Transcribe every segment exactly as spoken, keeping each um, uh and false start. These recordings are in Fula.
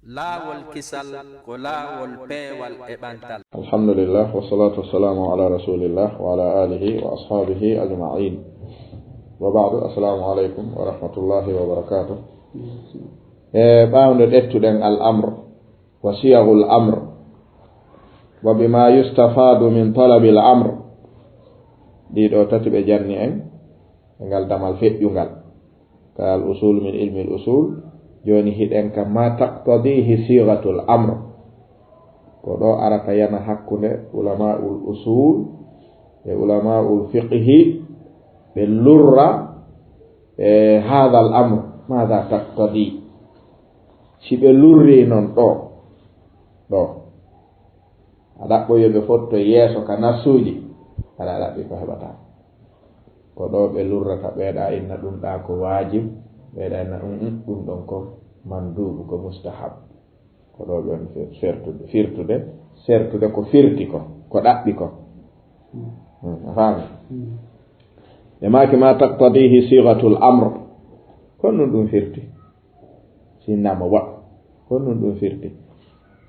Laawol kisal ko laawol peewal e ɓantal. Alhamdulillah, wassalatu wassalamu ala rasulillah wa ala alihi wa ashabihi ajma'in. Wa ba'du, assalamu alaikum wa rahmatullahi wa barakatuh. E ɓawnde ƴettuɗen al amr wa siyagul amr wa bima yustafadu min talabil amr. Ɗiɗo tati ɓe janni en e ngal damal feƴƴungal. Ka al usul min ilmi al usul, joni hiɗen ka ma taqtadihi sigatul amr. Ko ɗo arata yana hakkunde ulamaul usul e ulamaul fiqhi, ɓe lurra e hadha al amr, madha taqtadi. Si ɓe lurri non ɗo, ɗo. A ɗaɓɓo yo ɓe fotto yeeso ka nassuuji, aɗa ɗaɓɓi ko heɓata. Ko ɗo ɓe lurrata, ɓeeɗa inna ɗum ɗa ko waajib, ɓeeɗa inna ɗum, ɗum, ɗum ɗon ko mandubu, ko mustahab. Ko ɗo ɓe on fir-, firtude, firtude, sertude ko firti ko, ko ɗaɓɓi ko. Hmm, a faami? Hmm. Ɓe maaki ma taqtadihi sigatul amr. Ko ɗum ɗum firti. Sinnama waɗu. Ko ɗum ɗum firti.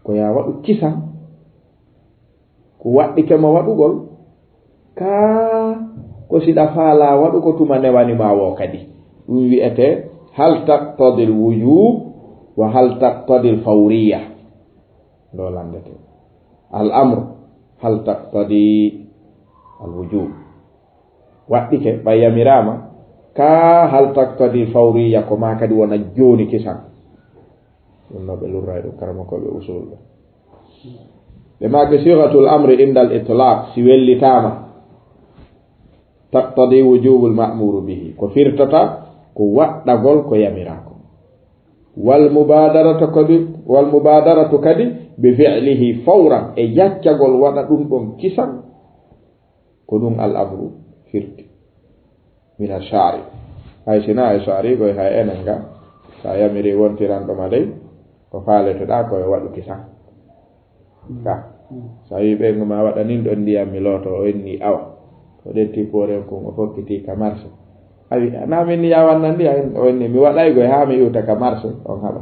Ko ya waɗu kisan. Ko waɗɗike ma waɗugol. Kaa ko siɗa faala waɗugo tuma newani ma wo kadi. Ɗum wi'ete hal taqtadil wujub wa hal taqtadil fawriya. Ɗo landete. Al amr hal taqtadi al wujub. Waɗɗike ɓay yamiraama. Kaa hal taqtadil fawriya ko ma kadi wona jooni kisan. Ɗum no ɓe lurra e ɗum karamakooɓe usul ɓe. Ɓe maaki sigatul amri indal itlaq, si wellitaama, taqtadi wujubul ma'muru bihi, ko firtata ko waɗɗagol ko yamiraa ko. Wal mubadaratu kadi, wal mubadaratu kadi bi fi'lihi fawran, e yaccagol waɗa ɗum ɗon kisan. Ko ɗum al amru firti. Min ashari. Hay sina ashari koy hay enen ga. Sa yamiri wontiranɗo ma dey, ko faaletoɗa ko e waɗuki sa. Ka. Sa wi ɓeyngu ma waɗanin ɗon ndiyam mi looto, o inni awa. O ɗetti pooren kun o fokkiti ka marché. Awi, na min ni yawannan ndiyam, o inni mi waɗay goy ha mi iwta ka marché, on haɓa.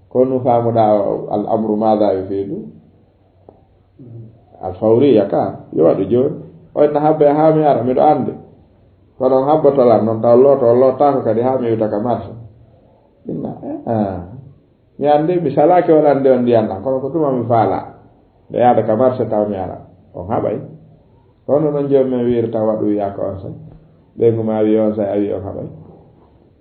Ko nu faamuɗa al amru maada yufidu? Al fawriya ka, yo waɗu jooni. O inna habbe haa mi ara, miɗo anndi. Kono on habboto lan, non taw looto, on lootaako kadi haa mi iwta ka marché. Inna, eh, ah. Mi anndi, mi salaaki on anndi on ndiyan lan, kono ko tuma mi faala. Nde yaada ka marché taw mi ara. On haɓay. Kono non jooni men wiirta waɗu wiya ko on say. Ɓeyngu ma wi on say, a wi on haɓay.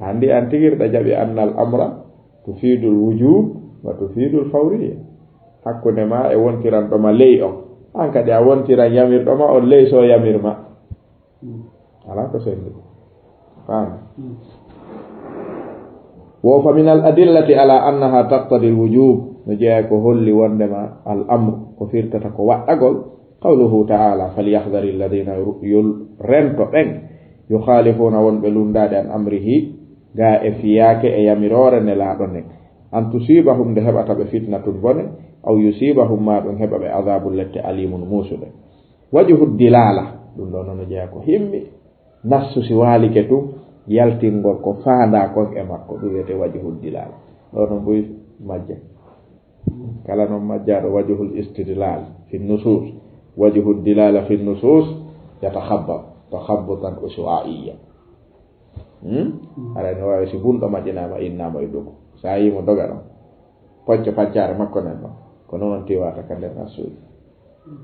Anndi an tigirɗa jaɓi annal amra tufidul wujub wa tufidul fawriya. Hakkunde ma e wontiranɗo ma ley on. An kadi a wontiran yamirɗo ma on ley so yamir ma. Alaa ko sendi. Faami? Wo fa min al adillati ala annaha taqtadi al wujub. No jeeya ko holli wondema al amr ko firtata ko waɗɗagol. Qawluhu ta'ala, "Falyahdhari alladhina yu-, yul-, rento ɓen, yukhalifuna wonɓe lundaade an amrihi, ga e fiyaake e yamiroore Nelaaɗo nden. An tusibahum nde heɓata ɓe fitnatun bone, aw yusibahum ma ɗum heɓa ɓe adabun lette alimun muusuɗe." Wajhu dilala, ɗum ɗo noon o jeeya ko himmi, nassu si waalike tun, yaltingol ko faandaa kon e makko, ɗum wiyete wajhu dilala. Ɗo noon buy majje. Kala noon majjaaɗo wajhul istidlal fi nusus, wajhu dilala fi nusus, yatakhabbat, takhabbutan ushu'a'iyya. Hmm? Aray no waawi si bunɗo majjinaama, innaama e dogo. Sa yii mo doga ɗon, pocco paccaare makko nen ɗon. Ko noon tiwata ka nder nassuuji.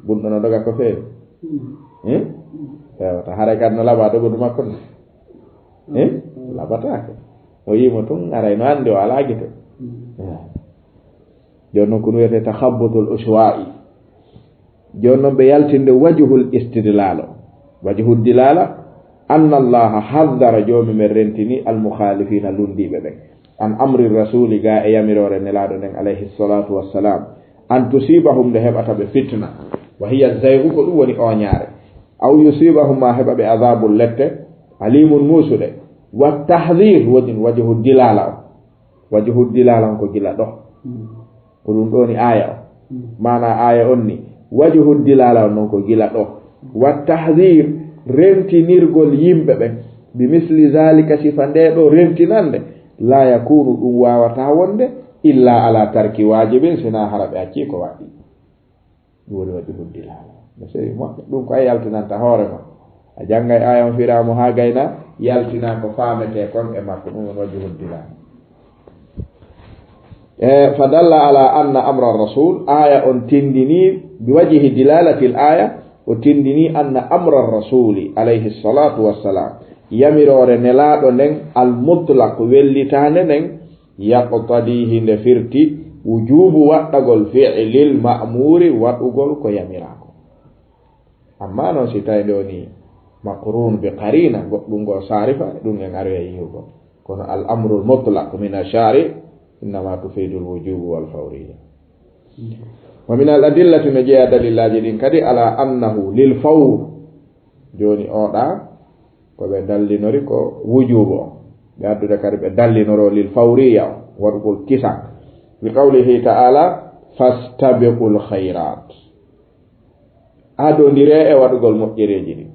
Bunɗo no doga ko feewi? Hmm? Fewata. Haray kadi no laɓa dogodu makko ni? Hmm? Laɓataake. O yii mo tun, aray no anndi o alaa gite. Ya. Jooni noon ko ɗum wiyetee takhabbutul ushwa'i. Jooni noon ɓe yaltinde wajhul istidlal o. Wajhu dilala, anna Allaha haddara, Joomi men rentini, al mukhalifina, lundiiɓe ɓen. An amri rasuli, ga e yamiroore Nelaaɗo nden, alayhi salatu wassalam. An tusibahum, nde heɓata ɓe fitna. Wa hiya zaygu, ko ɗum woni oñaare. Aw yusibahum, ma heɓa ɓe adabun lette. Alimun, muusuɗe. Wa tahdir, woni wajhu dilala o. Wajhu dilala on ko gila ɗo. Ko ɗum ɗo ni aaya o. Maana aaya on ni, wajhu dilala on non ko gila ɗo. Wa tahdir, rentinirgol yimɓe ɓen. Bi misli zalika, sifa nde ɗo rentinande. La yakunu, ɗum wawata wonde. illa ala tarki wajibin, sina hara ɓe acci ko waɗɗi. Ɗum woni wajhud dilala. No sewi moƴƴa. Ɗum ko a yaltinanta hoore ma. A janngay aya on firaama haa gayna, yaltina ko faametee kon e makko. Ɗum woni wajhud dilala. E, fa dalla ala anna amra rasul, aya on tindini, bi wajhi dilalatil aya, o tindini anna amra rasuli, alayhi salatu wassalam, yamiroore nelaaɗo nden, al mutlaq, wellitaande nden, yaqtadi, hinde firti, wujubu, waɗɗagol, fi'lil ma'muri, waɗugol ko yamiraako. Amma non si tawi ɗo ni maqrun bi qarina, goɗɗum go sarifa, ɗum en aroya yi'ugo. Kono al amrul mutlaq min ashari innama tufidul wujubu wal fawriya. Wa min al adillati, no jeeya dalillaji ɗin kadi, ala annahu lil fawr. Joni oɗa ko ɓe dallinori ko wujubu on. Ɓe addude kadi ɓe dallinoro lil fawriya on, waɗugol kisan. Bi qawlihi ta'ala, fastabiqul khairat. Adondire e waɗugol moƴƴereeji ɗin.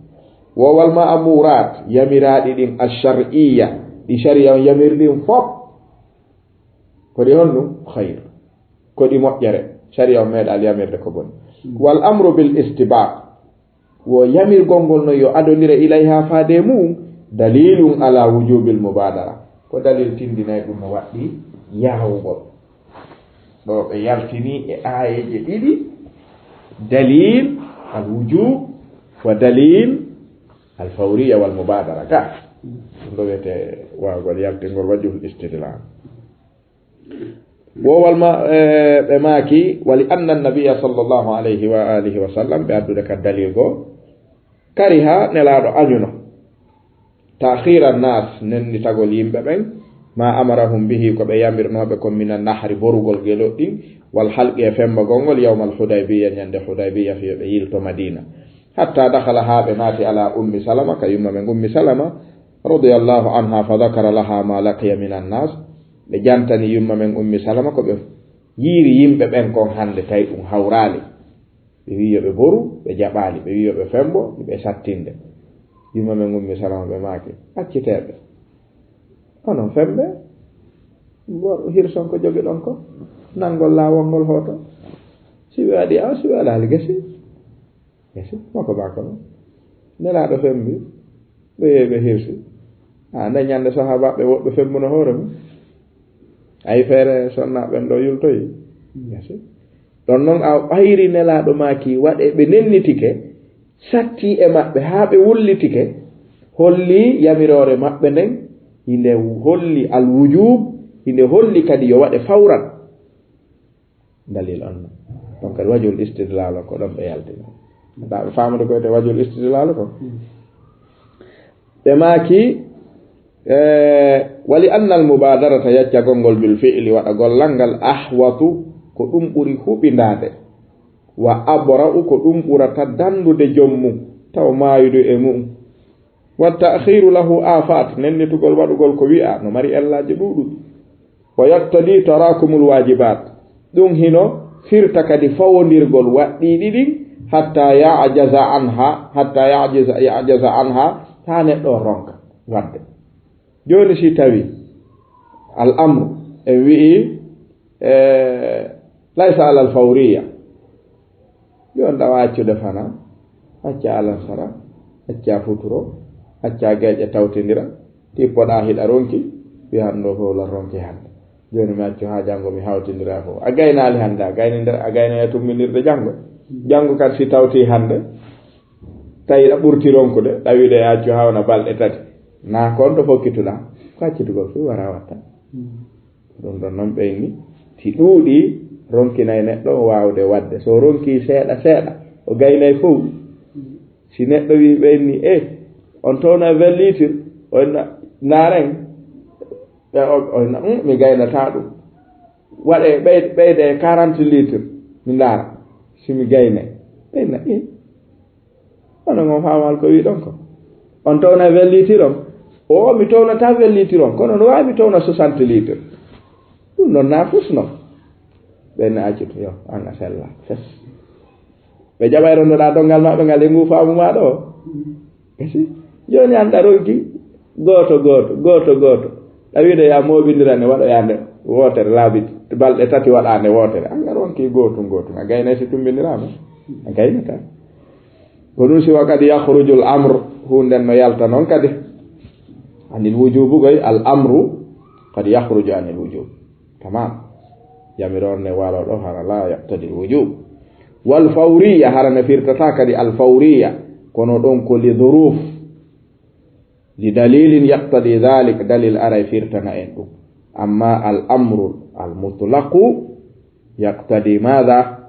Wowal ma'amurat, yamiraaɗi ɗin, ash-shar'iyya, ɗi shari'a on yamiri ɗin fof. Ko ɗi honɗum? Khayr. Ko ɗi moƴƴere. Shari'a on meeɗaali yamirde ko boni. Wal amru bil istibaq. Wo yamirgol ngol no yo adondire ilayha faade mum, dalilun ala wujubil mubadara. Ko dalil tindinay ɗum no waɗɗi yaawugol. Ɗo ɓe yaltini e aayeeje ɗiɗi, dalil al wujub wa dalil al fawriya wal mubadara ka. Ɗum ɗo wiyete waawgol yaltingol wajhul istidlal. Wowal ma, e, ɓe maaki, wali anna nabiyya sallallahu alayhi wa alihi wa sallam, ɓe addude ka dalil go, kariha, nelaaɗo añuno, ta'khira nas, nennitagol yimɓe ɓen, ma amarahum bihi, ko ɓe yamirnooɓe kon, mina nahri, borugol geloɗi ɗin, wal halqi, e fembagol ngol, yawmal Hudaybiya, ñande Hudaybiya, fiyo ɓe yilto Madina. Hatta dakhala, haa ɓe naati, ala Ummi Salama, ka yumma men Ummi Salama, radiyallahu anha, fa dakara laha ma laqiya minan nas, ɓe jantani yumma men Ummi Salama ko ɓe yiiri yimɓe ɓen kon hande, tawi ɗum hawraali. Ɓe wi yo ɓe boru, ɓe jaɓaali. Ɓe wi yo ɓe fembo, ɓe sattinde. Yumma men Ummi Salama, ɓe maaki, acciteeɓe. Onon fembe, mbo-, hirson ko jogiɗon ko, nanngol laawol ngol hoto. Si ɓe waɗi aw, si ɓe waɗaali gasi. Gasi, mako ba kono. Nelaaɗo fembi, ɓe yehi ɓe hirsi. A, nde ñande sahaabaaɓe woɓɓe fembuno hoore mum. Ay feere sonnaaɓe ɓen ɗo yultoyi. Gasi. Ɗon non a ɓayri Nelaaɗo maaki waɗe ɓe nennitike, satti e maɓɓe haa ɓe wullitike, holli yamiroore maɓɓe nden, hinde holli al wujub, hinde holli kadi yo waɗe fawran. Dalil on non. Donc, kadi wajhul istidlal on ko ɗon ɓe yaltina. Nda ɓe faamude ko wiyete wajhul istidlal ko. Ɓe maaki, e, wali annal mubadarata, yaccagol ngol bil fi'li, waɗa gollal ngal, ahwatu, ko ɗum ɓuri huɓindaade. Wa abra'u, ko ɗum ɓurata dandude joom mum, taw maayude e mum. Wa ta'khiru lahu afat, nennitugol waɗugol ko wi'a, no mari ellaaji ɗuuɗuɗi. Wa yaqtadi tarakumul wajibat, ɗum hino firta kadi fawondirgol waɗɗiiɗi ɗin, hatta ya'jaza anha, hatta ya'jaza, ya'jaza anha, haa neɗɗo ronka waɗde. Jooni si tawi al amru en wi'i, e, laysa alal fawriya, jooni ɗawa accude fana, acca alansara, acca futuro, acca geeƴe tawtindira, tippoɗa hiɗa ronki, wi hande ɗo fof lan ronki hande. Jooni mi accu haa janngo mi hawtindira fof. A gaynaali hande, a gaynindira, a gaynay tumminirde janngo. Janngo kadi si tawti hande, tawi ɗa ɓurti ronkude, ɗawiɗo e accu hawna balɗe tati. Na ko on to fokkituɗa, ko accitugol fof wara watta. Ɗum ɗon noon ɓeyni, si ɗuuɗi, ronkinay neɗɗo waawde waɗde. So ronki seeɗa seeɗa, o gaynay fof. Si neɗɗo wi ɓeyni, e, on towna vingt litres, o inna, ndaaren. Ɓe o, o inna, "Mm, mi gaynataa ɗum. Waɗe, ɓey-, ɓeyde quarante litres, mi ndaara, si mi gaynay." Ɓe inna, "I, onon on faamal ko wiɗon ko. On towna vingt litres on." O, "Mi townata vingt litres on, kono no waawi mi towna soixante litres." Ɗum noon na fus noon. Ɓe inna, "Accu to, yo, an a sella, fes." Ɓe jaɓay ronnoɗa donngal maɓɓe ngal e ngu faamu ma ɗo. Esi, jooni an ɗa ronki gooto, gooto, gooto, gooto. Ɗa wiide ya mooɓindirane waɗoyande wootere laabi Balɗe tati waɗaande wootere, an ngar wonki gootum gootum, a gaynay si tumbiniraama? A gaynataa. Ko ɗum si wa qad yakhrujul amr, huunden no yalta noon kadi. Anil wujubu goy, al amru qad yakhruju anil wujub. Tamam. Yamiroore nde waaloo ɗo hara la yaqtadi al wujub. Wal fawriya, hara ne firtataa kadi al fawriya, kono ɗon ko li dhuruf. Li dalilin yaqtadi dhalik, dalil aray firtana en ɗum. Amma al amru al mutlaqu yaqtadi madha?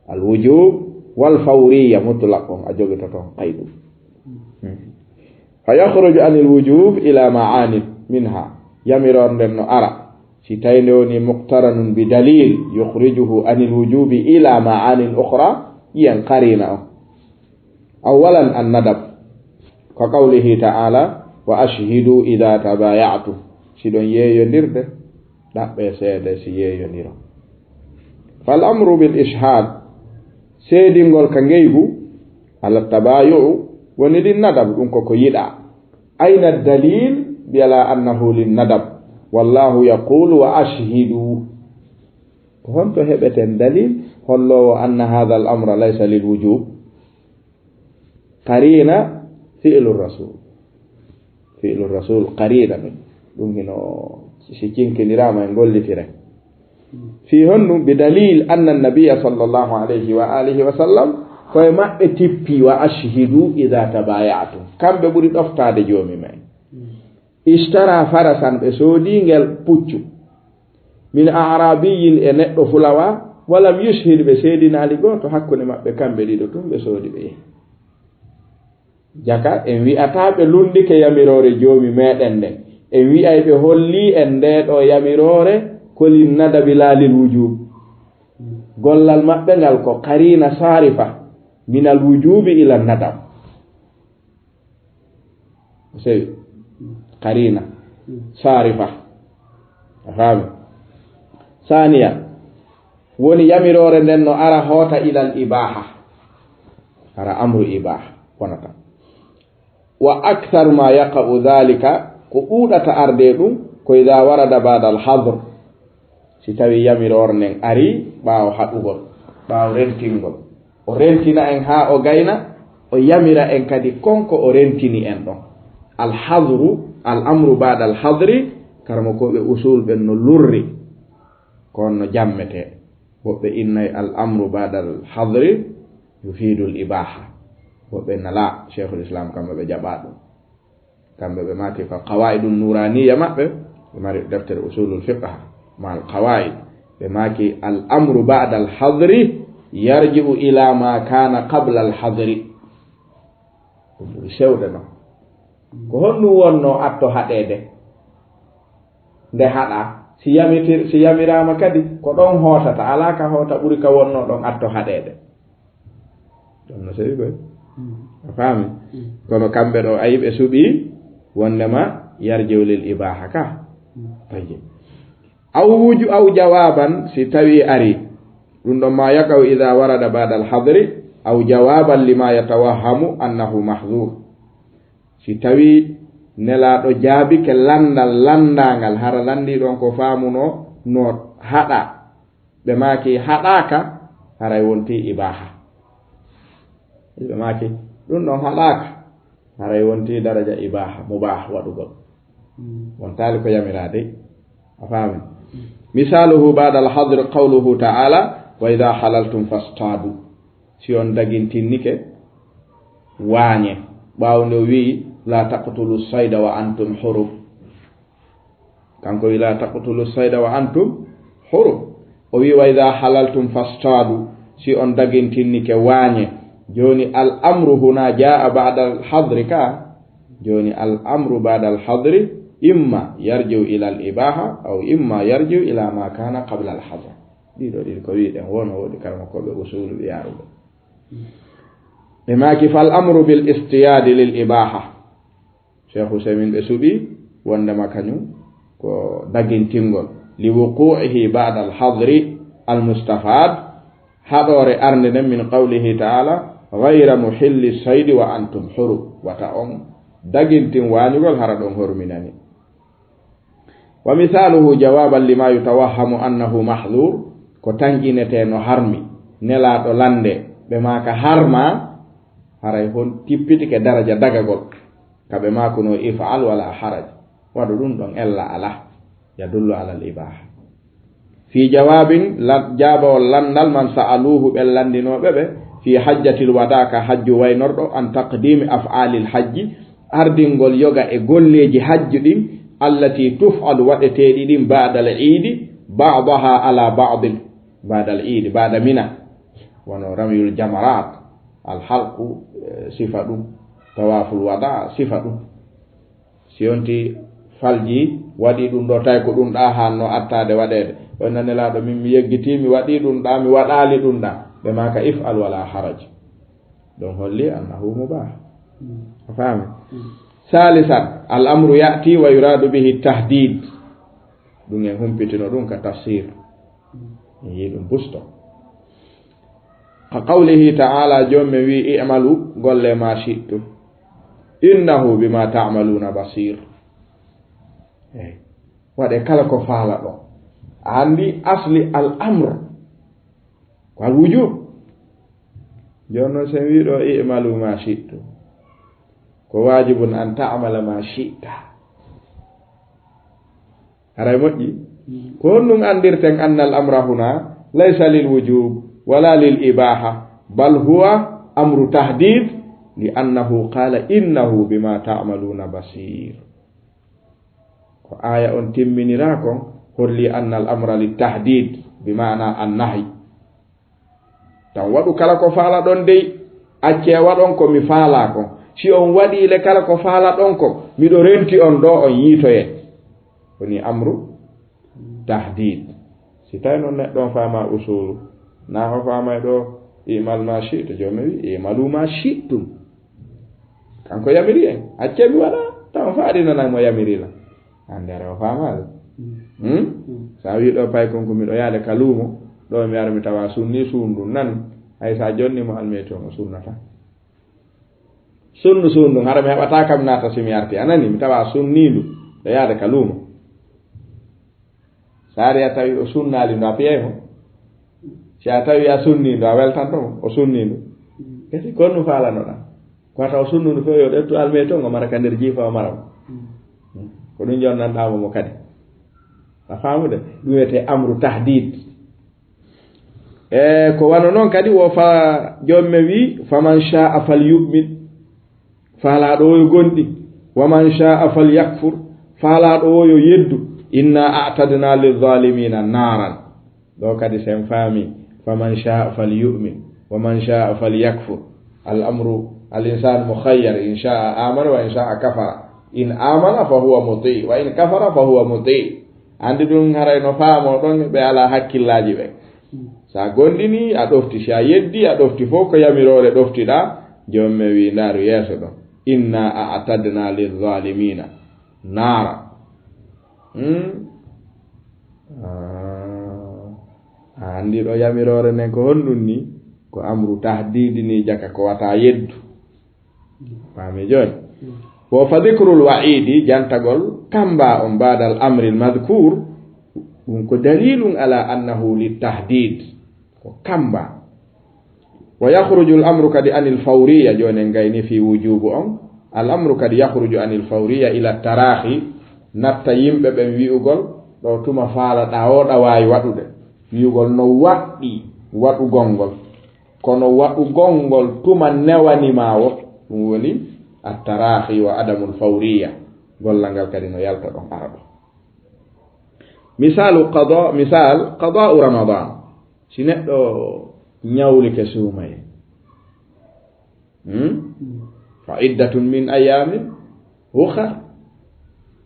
Al wujub wal fawriya, mutlaq on a jogoto toon qaydu. Hmm. Fa yakhruju anil wujub ila ma'anin minha. Yamiroore nden no ara. Si tawi nde woni muqtaranun bi dalil yukhrijuhu anil wujubi ila ma'anin ukhra, yiyen qarina on. Awwalan an nadab. Ka qawlihi ta'ala, "Wa ashhidu idha tabaya'tum." Si ɗon yeeyondirde, ɗaɓɓe seede si yeeyondiro. Fal amru bil ishhad, seedingol ka ngeygu, ala tabayu'u, woni lin nadab, ɗum ko ko yiɗa. Ayna dalil bi ala annahu lin nadab? Wallahu yaqulu, "Wa ashhidu." Ko honto heɓeten dalil holloowo anna hadha al amra laysa lil wujub? Qarina, fi'lu rasul. Fi'lu rasul, qarina ɗum. Ɗum hino, si cinkindiraama e gollitire. Fii honɗum? Bi dalil anna nabiyya sallallahu alayhi wa alihi wa sallam, ko e maɓɓe tippi, "Wa ashhidu idha tabaya'tum." Kamɓe ɓuri ɗoftaade joomi men. Ishtara farasan, ɓe soodi ngel puccu. Min a'rabiyyin, e neɗɗo fulawa, walam yushhid, ɓe seedinaali gooto hakkunde maɓɓe kamɓe ɗiɗo tun, ɓe soodi ɓe yehi. Jaka, en wi'ataa ɓe lunndike yamiroore joomi meɗen nden. En wi'ay ɓe hollii en ndee ɗoo yamiroore ko lin nadabi laa lil wujub. Gollal maɓɓe ngal ko qarina sarifa minal wujubi ila nadab. Sewi. Qarina. Sarifa. A faami? Saniya. Woni yamiroore nden no ara hoota ilal ibaha. Ara amru ibaha. Wonata. Wa akthar ma yaqa'u dhalika, ko ɗuuɗata arde ɗum, ko idha warada ba'da al hadr. Si tawi yamiroore nden ari ɓaawo haɗugol, ɓaawo rentingol. O rentina en haa o gayna, o yamira en kadi kon ko o rentini en ɗon. Al hadru, al amru ba'da al hadri, karamokooɓe usul ɓen no lurri, ko on no jammete. Woɓɓe innay al amru ba'da al hadri yufidul ibaha. Woɓɓe nala, Sheikhul Islam kamɓe ɓe jaɓa ɗum. Kamɓe ɓe maaki ko Qawaa'idun Nuraaniyya maɓɓe, ɓe mari deftere Usulul Fiqh ma al Qawaa'id. Ɓe maaki al amru ba'da al hadri yarji'u ila ma kana qabla al hadri. Ɗum ɓuri sewde non. Ko honɗum wonno atto haɗeede? Nde haɗa, si yamitir-, si yamiraama kadi, ko ɗon hootata, alaa ka hoota ɓuri ka wonno ɗon atto haɗeede. Ɗum no sewi koy. Mm. A faami? Mm. Kono kamɓe ɗo, ayi ɓe suɓi wondema yarji'u lil ibaha ka. Mm. Tayyib. Aw wuju-, aw jawaban, si tawi ari. Ɗum ɗon ma yaqa'u idha warada ba'da al hadri, aw jawaban lima yatawahhamu annahu mahzur. Si tawi nelaaɗo jaabike landal landaangal, hara landii ɗon ko faamuno no haɗa. Ɓe maaki haɗaaka, haray wonti ibaha. Ɓe maaki ɗum ɗon haɗaaka, haray wonti daraja ibaha, mubah waɗugol. Mm. Wontaali ko yamiraade. A faami? Mm. Misaluhu ba'da al hadr qawluhu ta'ala, "Wa idha halaltum fastadu." Si on dagintinnike, waañe. Ɓaawo nde o wi'i, "La taqtulu sayda wa antum hurum." Kanko wi, "La taqtulu sayda wa antum hurum." O wi, "Wa idha halaltum fastadu." Si on dagintinnike waañe. Jooni al amru huna jaa ba'da al hadri ka. Jooni al amru ba'da al hadri imma yarji'u ila al ibaha aw imma yarji'u ila ma kana qabla al hadr. Ɗiɗo ɗiɗi ko wi'ɗen wono woodi karma ko ɓe usulu ɓe yaruɓe. Ɓe maaki fal amru bil istiyadi lil ibaha. Cheikh Usaymin ɓe suɓi wondema kañum ko dagintingol. Li wuqu'ihi ba'da al hadri al mustafad, haɗore arnde nden min qawlihi ta'ala, "Ghayra muhilli saydi wa antum hurum." Wata on dagintin wañugol hara ɗon horminani. Wa misaluhu jawaban lima yutawahhamu annahu mahdhur, ko tanƴinetee no harmi, nelaaɗo lande, ɓe maaka harma, haray hon tippitike daraja dagagol, ka ɓe maakunoo if'al wala haraj, waɗu ɗum ɗon ella alaa, yadullu alal ibaha. Fi jawabin, la-, jaabawol landal man sa'aluhu, ɓen landinooɓe ɓe, fi hajjatil wada, ka hajju waynorɗo, an taqdimi af'alil hajji, ardingol yoga e golleeji hajju ɗin, allati tuf'alu, waɗeteeɗi ɗin, ba'dal iidi, ba'daha ala ba'din, ba'dal iidi, ba'da mina, wano ramyul jamarat, al halqu, eh, sifa ɗum, tawaful wada sifa ɗum. Si yonti falji, waɗi ɗum ɗo, tawi ko ɗum ɗa hanno attaade waɗeede. O nani laaɗo, min mi yeggitii, mi waɗi ɗum ɗa, mi waɗaali ɗum ɗa. Ɓe maaka, if'al wala haraj. Ɗum holli annahu mubah. A faami? Salisan, al amru ya'ti wa yuradu bihi tahdid. Ɗum en humpitino ɗum ka tafsir. En yi ɗum busto. Ka qawlihi ta'ala, Joomi men wi, i'malu, golle ma shi'tum. Innahu bima ta'maluna basir. Eey. Waɗe kala ko faala ɗon. A anndi asli al amr ko al wujub. Jooni noon, so en wi ɗo, i'malu ma shi'tum, ko wajibun an ta'mala ma shi'ta. Haray moƴƴi? Ko honɗum anndirten annal amra huna laysa lil wujub wala lil ibaha, bal huwa amru tahdid, li annahu qala, "Innahu bima ta'maluna basir." Ko aya on timminira kon holli annal amra lit tahdid, bi maana an nahy. Tan waɗu kala ko faala ɗon dey, accee waɗon ko mi faala kon. Si on waɗii le kala ko faala ɗon kon, miɗo renti on ɗo on yiitoye. Woni amru tahdid. Si tawi noon neɗɗo on faama usulu, na o faamay ɗo, "I'mal ma shi'ta", jooni mi wi, "I'malu ma shi'tum." Kanko yamiri en, accee mi waɗa, taw on faaɗi nanan mo yamiri lan. Hannde ara o faamaali. Hmm? Sa wi ɗo paykon ko miɗo yaade ka luumo, ɗo mi ara mi tawa sunni suundu nan, hay sa jonni mo almeeti on o sunnata. Sunnu suundu, hara mi heɓata kam naata si mi arti. A nani, mi tawa sunniindu, ɗo yaade ka luumo. Sa ari a tawi o sunnaali ndu, a piyay mo. Si a tawi a sunniindu, a weltanto mo, o sunniindu. Kasi ko honɗum faalanoɗa? Ko wata o sunnu ndu fof yo ɗettu almee toon, o mara ka nder jiifa, o mara mo. Ko ɗum jonnanɗaa mo mo kadi. A faamude? Ɗum wiyetee amru tahdid. E ko wano noon kadi wo fa joom men wi, "Faman sha'a falyu'min." Faalaaɗo o yo gonɗi. "Waman sha'a falyakfur." Faalaaɗo o yo yeddu. "Inna a'tadna lizzalimina naran." Ɗo kadi sen faami, "Faman sha'a falyu'min, waman sha'a falyakfur." Al amru, al insanu mukhayyar, in sha'a amana wa in sha'a kafara. In amana fa huwa muti, wa in kafara fa huwa muti. Andi ɗum haray no faamo ɗon ɓe ala hakkillaaji ɓe. Sa gondini, a ɗofti. Si a yeddi, a ɗofti fof ko yamiroore ɗoftiɗa. Joom men wi, ndaaru yeeso ɗon. "Inna a'tadna lizzalimina nara." Hmm? Ah. A andi ɗo yamiroore nden ko honɗum ni? Ko amru tahdidi ni, jaka ko wata yeddu. Faami jooni? Wo fa dhikrul wa'idi, jantagol kamba on ba'dal amril madhkur, ɗum ko dalilun ala annahu lit tahdid. Ko kamba. Wa yakhrujul amru kadi anil fawriya, jooni en gayni fi wujubu on. Al amru kadi yakhruju anil fawriya ila tarahi, natta yimɓe ɓen wi'ugol, ɗo tuma faalaɗa o ɗa waawi waɗude. Wi'ugol no waɗɗi waɗugol ngol. Kono waɗugol ngol tuma newani ma o, ɗum woni at-tarahi wa adamul fawriya. Gollal ngal kadi no yalta ɗon ara ɗon. Misalu qada, misal, qada'u Ramadan. Si neɗɗo ñawlike suumaye, hmm? Fa iddatun min ayamin ukhar.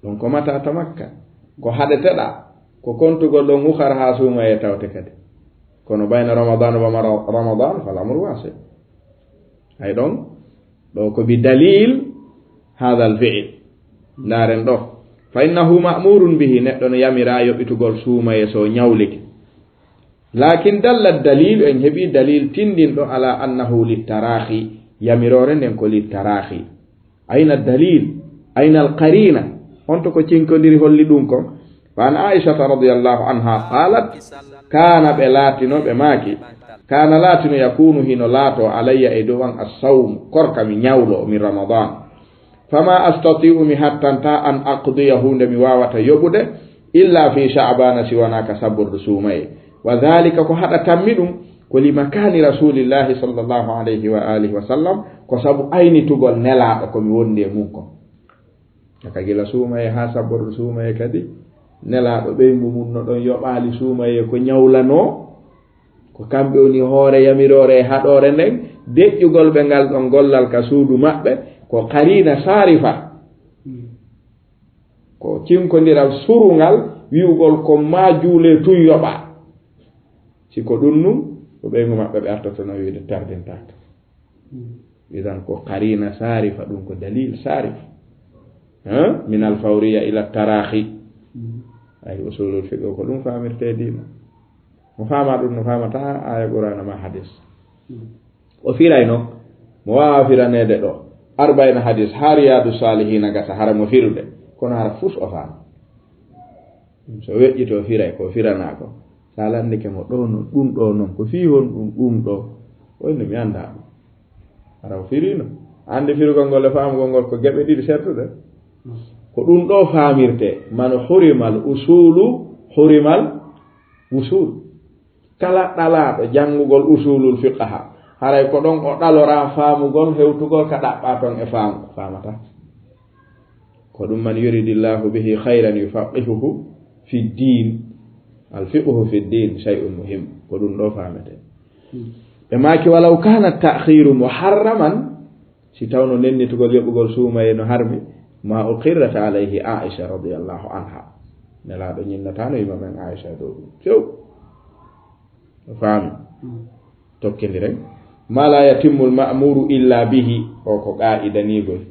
Ɗum ko mata tamakka. Ko haɗeteɗa, ko kontugol ɗon ukhar haa suumaye tawte kadi. Kono bayna Ramadan wa mara-, Ramadan, fal amru wasi'. Ay ɗon, ɗo ko bi dalil hadha al fi'l. Ndaaren ɗo. Fa innahu ma'murun bihi, neɗɗo no yamira yoɓitugol suumaye so ñawlike. Lakin dalla dalil, en heɓi dalil tindinɗo ala annahu lit tarahi, yamiroore nden ko lit tarahi. Ayna dalil, ayna al qarina, honto ko cinkondiri holli ɗum kon? Fa an Aishata radiyallahu anha qalat, kana ɓe laatino ɓe maaki, kana laatino yakunu hino laato alayya e dow an as-sawm, korka mi ñawlo min Ramadan. Fama astati'u mi hattanta an aqdiya huunde mi waawata yoɓude illa fi sha'bana si wonaa ka sabbordu suumaye. Wa dhalika ko haɗa tammi ɗum ko li makani rasulillahi sallallahu alayhi wa alihi wa sallam, ko sabu aynitugol nelaaɗo ko mi wondi e mum kon. Ka gila suumaye haa sabbordu suumaye kadi, nelaaɗo ɓeyngu mum no ɗon yoɓaali suumaye ko ñawlanoo, ko kamɓe woni hoore yamiroore e haɗoore nden, deƴƴugol ɓe ngal ɗon gollal ka suudu maɓɓe, ko qariina saarifa. Ko cinkondiral surungal wi'ugol ko maa juulee tun yoɓaa. Si ko ɗun nun, ko ɓeyngu maɓɓe ɓe artotono wi'ude tardintaake. Idan ko qariina saarifa, ɗun ko dalil saarif. Ha? Min al-fawriya ila tarahi. Ay, usulul fiqh ko ɗun faamirtee diina. Mo faama ɗun, no faamata aya Qur'aana maa hadis. O firayno, mo waawa firaneede ɗoo. Arba'ina hadis, haa Riyadu Salihina gasa, hara mo firude. Kono hara fus o faama. So weƴƴitoo firay ko firanaa ko. Sa landike mo ɗoo non, ɗun ɗoo non, ko fii honɗun ɗun ɗoo? O inni, mi anndaa ɗun. Hara o firiino. Anndi firugol ngol e faamugol ngol ko geɓe ɗiɗi sertuɗe. Ko ɗun ɗoo faamirtee, man hurimal usulu, hurimal wusul. Kala ɗalaaɗo janngugol usulul fiqha, haray ko ɗon o ɗaloraa faamugol, hewtugol ka ɗaɓɓaa ton e faamu, faamata. Ko ɗun, man yuridillahu bihi khayran yufaqihuhu fi ddin. Al fiqhu fi ddin shay'un muhim. Ko ɗun ɗoo faametee. Ɓe maaki, walaw kana ta'khiru muharraman, si tawno nennitugol yoɓugol suumaye no harmi, ma uqirrat alayhi Aisha radiyallahu anha. Nelaaɗo ñinnataano yima men Aisha dow ɗun. Few. O faami. Tokkindiren. Ma la yatimmu al-ma'muru illa bihi. O ko qaa'ida ni goy.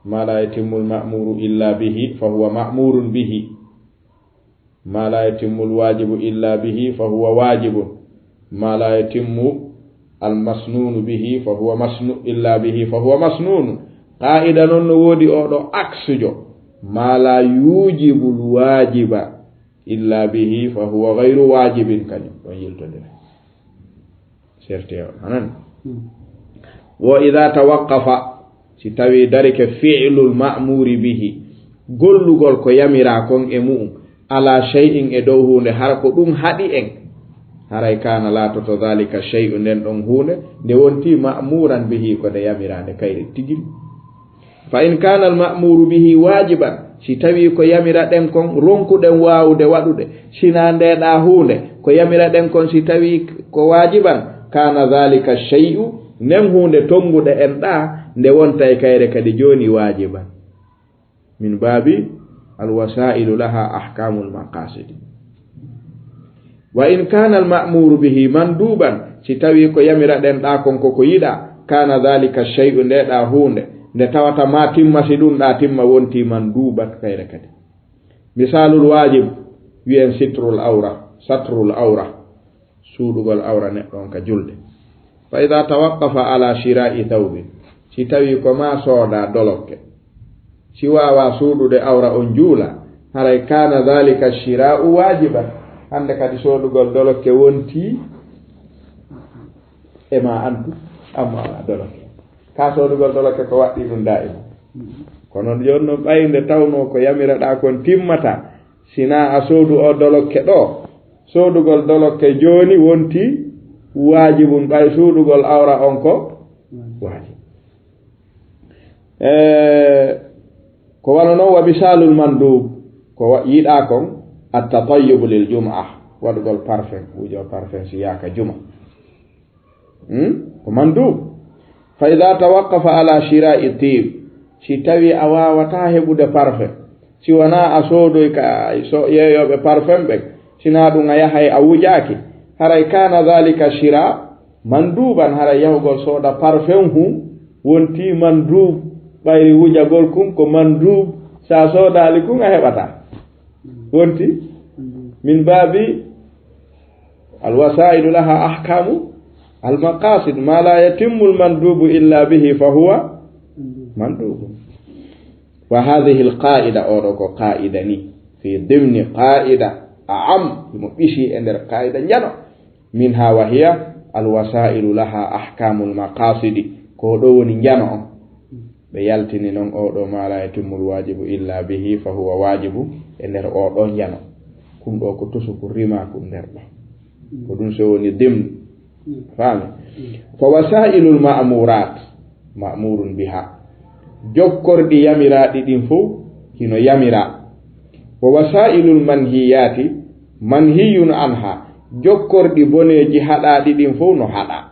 Ma la yatimmu al-ma'muru illa bihi, fa huwa ma'murun bihi. Ma la yatimmu al-wajibu illa bihi, fa huwa wajibun. Ma la yatimmu al-masnunu bihi, fa huwa masnu-, illa bihi, fa huwa masnunun. Qaa'ida non no woodi oo ɗoo aksujo. Ma la yujibu al-wajiba illa bihi, fa huwa ghayru wajibin, kañum ɗon yiltondira. Serti o, anan. Hmm. Wo idha tawaqqafa, si tawi darike fi'lul ma'muri bihi, gollugol ko yamiraa kon e mu'un, ala shay'in e dow huunde, hara ko ɗun haɗi en, haray kana laatoto dhalika shay'u, nden ɗon huunde, nde wonti ma'muran bihi, ko nde yamiraa nde kayri tigiri. Fa in kana al-ma'muru bihi wajiban, si tawi ko yamiraɗen kon, ronkuɗen waawude waɗude, sinaa nde ɗaa huunde, ko yamiraɗen kon, si tawi ko wajiban, kana dhalika shay'u, nden huunde tonnguɗe en ɗaa, nde wontay kayre kadi jooni wajiban. Min babi al-wasa'ilu laha ahkamul maqasidi. Wa in kana al-ma'muru bihi manduban, si tawi ko yamiraɗen ɗaa kon ko ko yiɗaa, kana dhalika shay'u, nde ɗaa huunde, nde tawata ma timma, si ɗun ɗaa timma, wonti manduban kayre kadi. Misalul wajib, wi'en sitrul awra, satrul awra, suuɗugol awra neɗɗo on ka julde. Fa idha tawaqqafa ala shira'i thawbin, si tawi ko ma sooda dolokke, si waawa suuɗude awra on juula, haray kana dhalika shira'u wajiban, hande kadi soodugol dolokke wonti e ma antu, amma ala dolokke. Ka soodugol dolokke ko waɗɗi ɗun da'ima. Kono jooni non ɓay nde tawno ko yamiraɗaa kon timmata, sinaa a soodu o dolokke ɗoo, soodugol dolokke jooni wonti waajibun, ɓay suuɗugol awra on ko waajib. E, ko wano non wa misalul mandub, ko wa-, yiɗaa kon, at-tatayyubu lil jum'a, waɗugol parfum, wujo parfum si yaaka juma. Hmm? Ko mandub. Fa idha tawaqqafa ala shira'i tib, si tawi a waawataa heɓude parfum, si wanaa a soodoy ka so-, yeeyooɓe parfum ɓen, sinaa ɗun a yahay a wujaaki, haray kana dhalika shira manduban, haray yahugol sooda parfum hun wonti mandub, ɓayri wujagol kun ko mandub, sa soodaali kun a heɓataa. Wonti min babi al-wasa'ilu laha ahkamu al-maqasid, ma la yatimmu al-mandubu illa bihi fa huwa mandubu. Wa hadhihi al-qa'ida, oɗo ko qa'ida ni. في ضمن قاعدة أعم, himo ɓisi e nder qaida njano. منها وهي الوسائل لها أحكام المقاصد. Ko ɗo woni njano on. Ɓe yaltini non o ɗo ما لا يتم الواجب إلا به فهو واجب e nder o ɗo njano. Kun ɗo ko tusu ko rima kun nder ɗo. Ko ɗum so woni ضمن. Faami? فوسائل المأمورات مأمور بها. Jokkorɗi yamiraaɗi ɗin fow hino yamiraa. ووسائل المنهيات منهي عنها. Jokkorɗi boneeji haɗaaɗi ɗin fow no haɗaa.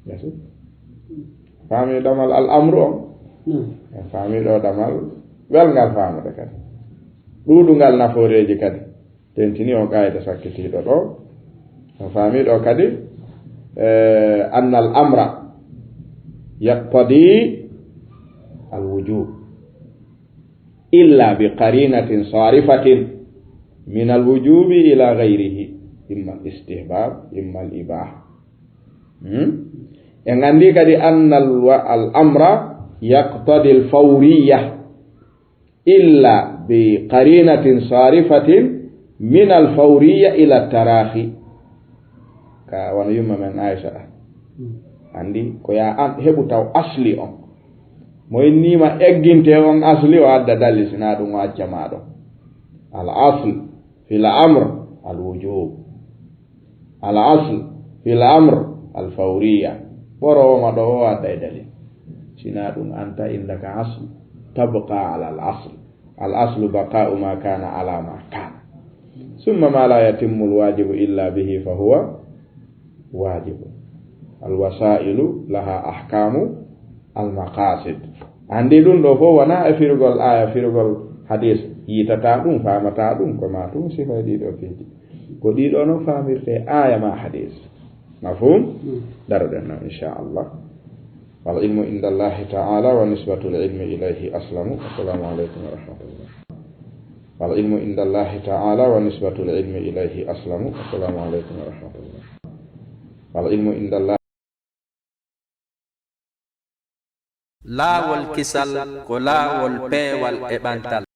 Yesu? Faami damal al amru on? Hmm. En faami ɗo damal welngal faamude kadi. Ɗuuɗungal nafooreeji kadi. Tentini on qaida sakkitiiɗo ɗo. En faami ɗo kadi, eh, أن الأمر يقتضي الوجوب إلا بقرينة صارفة من الوجوب إلى غيره، إما الاستحباب، إما الإباحة. Hmm? En anndi kadi أن الو-، الأمر يقتضي الفورية إلا بقرينة صارفة من الفورية إلى التراخي. Ka wano yumma men Aisha ɗa. Anndi ko ya an heɓu taw asli on. Mo innima egginte on asli o adda dalil, sina ɗum o acca ma ɗo. الأصل في الأمر الوجوب. الأصل في الأمر الفورية. Ɓorowoma ɗo o adda e dalil. Sina ɗum anta indaka asl, tabqa ala al asl. الأصل بقاء ما كان على ما كان. ثم ما لا يتم الواجب إلا به فهو واجب. الوسائل لها أحكام المقاصد. Anndi ɗum ɗo fof wona e firgol aya, firgol hadis, yiitata ɗum, faamata ɗum, ko ma ɗum sifa e ɗiɗo piiji. Ko ɗiɗo noon faamirte aya ma hadis. Mafhum? Daroɗen noon, inchallah. والعلم عند الله تعالى ونسبة العلم إليه أسلم. السلام عليكم ورحمة الله. والعلم عند الله تعالى ونسبة العلم إليه أسلم. السلام عليكم ورحمة الله. والعلم عند الله. Laawol kisal ko laawol peewal e ɓantal.